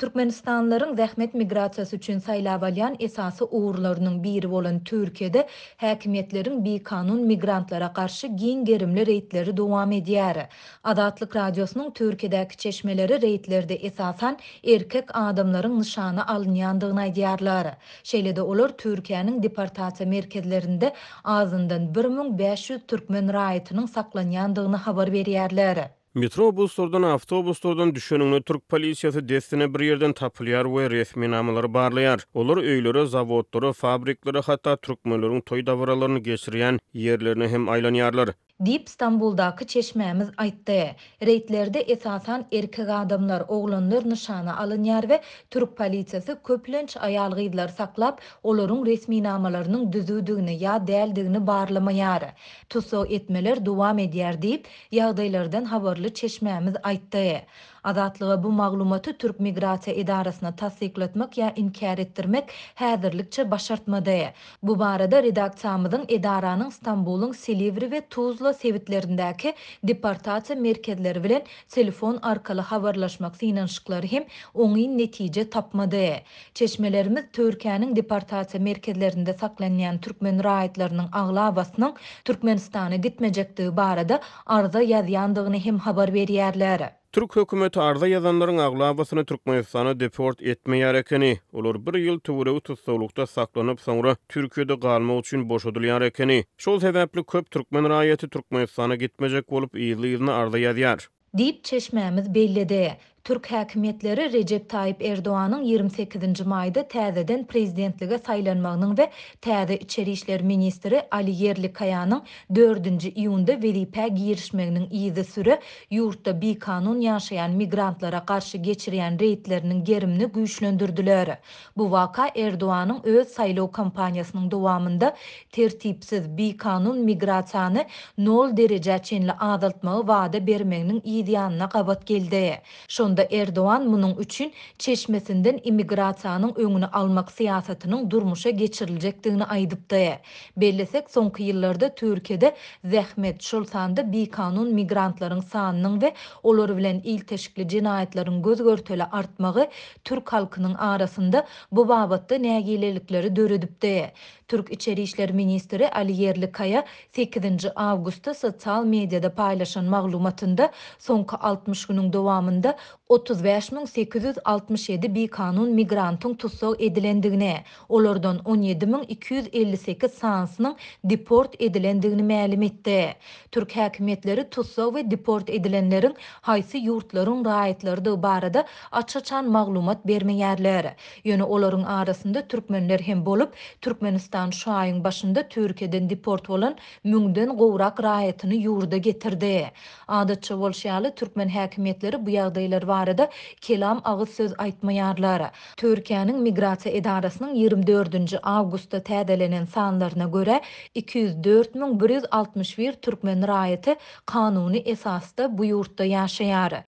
Türkmenistanlylaryň zähmet migrasiýasy üçin saýlap alýan esasy ugurlarynyň biri bolan Türkiýede häkimiýetleriň bikanun migrantlara garşy giň gerimli reýdleri dowam edýär. Azatlyk Radiosynyň Türkiýedäki çeşmeleri reýdlerde esasan erkek adamlaryň nyşana alynýandygyny aýdýarlar. Şeýle-de olar Türkiýäniň deportasiýa merkezlerinde azyndan 1500 türkmen raýatynyň saklanýandygyny habar berýärler. Metrobuslardan, awtobuslardan düşeniňde türk polisiýasy dessine bir ýerden tapylýar we resminamalary barlaýar. Olar öýlere, zawodlara, fabriklere, hatda türkmenleriň toý dabaralaryny geçirýän ýerlerine hem aýlanýarlar. Diýip, Stambuldaky çeşmämiz aýtdy. Reýdlerde esasan erkek adamlar, oglanlar nyşana alynýar we türk polisiýasy köplenç aýal-gyzlary saklap, olaryň resminamalarynyň düzüwdigini ýa däldigini barlamaýar. Tussag etmeler dowam edýär diýip, Ýagdaýlardan habarly çeşmämiz aýtdy. Azatlyga bu maglumaty Türk migrasiýa edarasyna tassyklatmak ýa inkär etdirmek häzirlikçe başartmady. Bu barada redaksiýamyzyň edaranyň Stambulyň Silivri we Tuzla sebitlerindäki deportasiýa merkezleri bilen telefon arkaly habarlaşmak synanyşyklary hem oňyn netije tapmady. Çeşmelerimiz Türkiýäniň deportasiýa merkezlerinde saklanýan türkmen raýatlarynyň aglabasynyň Türkmenistana gitmejekdigi barada arza ýazýandygyny hem habar berýärler. Türk hökümeti arza ýazanlaryň aglabasyny Türkmenistana deport etmeýär ekeni. Olar bir ýyl töweregi tussaglykda saklanyp, soňra Türkiýede galmak üçin boşadylýar ekeni. Şol sebäpli köp türkmen raýaty Türkmenistana gitmejek bolup yzly-yzyna arza ýazýar. Diýip, çeşmämiz belledi. Türk häkimiýetleri Rejep Taýyp Erdoganyň 28-nji maýda täzeden prezidentlige saýlanmagynyň we täze içeri işler ministri Ali Ýerlikaýanyň dördünji iýunda wezipä girişmeginiň yzysüre ýurtda bikanun ýaşaýan migrantlara garşy geçirýän reýdleriniň gerimini güýçlendirdiler. Bu waka Erdoganyň öz saýlaw kampaniýasynyň dowamynda tertipsiz, bikanun migrasiýany nol derejä çenli azaltmagy wada bermeginiň yz ýanyna gabat geldi. Şonda Erdogan munuň üçin çeşmesinden immigrasiýanyň öňüni almak syýasatynyň durmuşa geçiriljekdigini aýdypdy. Bellesek, soňky ýyllarda Türkiýede zähmet, şol sanda bikanun migrantlaryň sanynyň we olar bilen ilteşikli jenaýatlaryň göz-görtele artmagy türk halkynyň arasynda bu babatda nägilelikleri döredipdi. Türk içeri işler ministri Ali Ýerlikaýa sekizinji awgustda sosial mediada paýlaşan maglumatynda soňky 60 günüň dowamynda 35 867 bikanun migrantyň tussag edilendigini, olardan 17 258 sanysynyň deport edilendigini mälim etdi. Türk häkimiýetleri tussag we deport edilenleriň haýsy ýurtlaryň raýatlarydygy barada aç-açan maglumat bermeýärler. Ýöne olaryň arasynda türkmenler hem bolup, Türkmenistan şu aýyň başynda Türkiýeden deport bolan müňden gowrak raýatyny ýurda getirdi. Adatça bolşy ýaly, türkmen häkimiýetleri bu ýagdaýlar barada kelam agyz söz aýtmaýarlar. Türkiýäniň Migrasiýa edarasynyň 24-nji awgustda täzelenen sanlaryna görä, 204 161 türkmen raýaty kanuny esasda bu ýurtda ýaşaýar.